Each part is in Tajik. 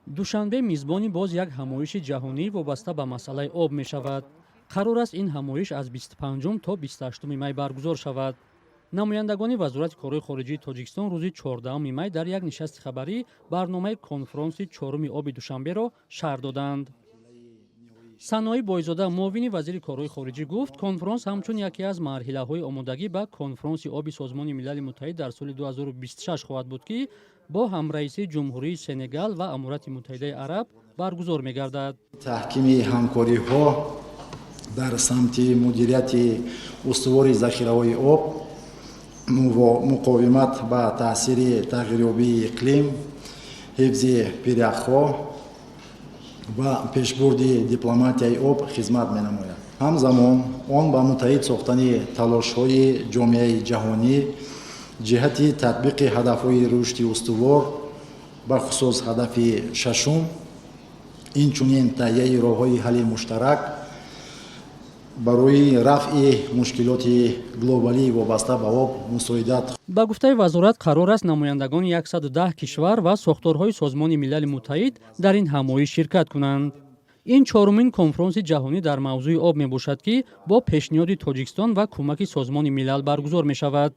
Душанбе мизбони боз як ҳамоиши ҷаҳонӣ вобаста ба масъалаи об мешавад. Қарор аст, ин ҳамоиш аз 25 то 28 май баргузор шавад. Намояндагони Вазорати корҳои хориҷии Тоҷикистон рӯзи 14 май дар як нишасти хабарӣ барномаи конфронси чоруми оби Душанберо шарҳ доданд. Саноӣ Бойзода, муовини вазири корҳои хориҷӣ, гуфт, конфронс ҳамчун яке аз марҳилаҳои омодагӣ ба конфронси оби Созмони Милали Муттаҳид дар соли 2026 хоҳад буд, ки бо ҳамраисии Ҷумҳурии Сенегал ва Аморати Муттаҳидаи Араб баргузор мегардад. Таҳкими ҳамкориҳо дар самти мудирияти устувори захираҳои об, муқовимат ба таъсири тағйирёбии иқлим, ҳифзи пиряхҳо ва пешбурди дипломатияи об хизмат менамояд. Ҳамзамон он ба муттаҳид сохтани талошҳои ҷомеаи ҷаҳонӣ ҷиҳати татбиқи ҳадафҳои рушди устувор, бахусус ҳадафи шашум, инчунин таҳияи роҳҳои ҳалли муштарак барои рафъи мушкилоти глобалии вобаста ба об мусоидат. Ба гуфтаи вазорат, қарор аст, намояндагони 110 кишвар ва сохторҳои Созмони Милали Муттаҳид дар ин ҳамоиш ширкат кунанд. Ин чорумин конфронси ҷаҳонӣ дар мавзӯи об мебошад, ки бо пешниҳоди Тоҷикистон ва кӯмаки Созмони Милал баргузор мешавад.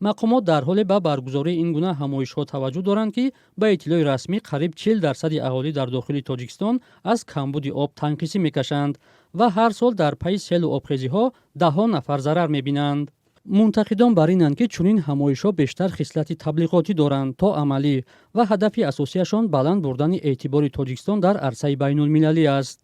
Мақомот дар ҳоле ба баргузории ин гуна ҳамоишҳо таваҷҷӯҳ доранд, ки ба иттилои расмӣ қариб 40% аҳолӣ дар дохили Тоҷикистон аз камбуди об танқисӣ мекашанд ва ҳар сол дар пайи селу обхезиҳо даҳҳо нафар зарар мебинанд. Мунтақидон бар инанд, ки чунин ҳамоишҳо бештар хислати таблиғотӣ доранд, то амалӣ, ва ҳадафи асосияшон баланд бурдани эътибори Тоҷикистон дар арсаи байнулмилалӣ аст.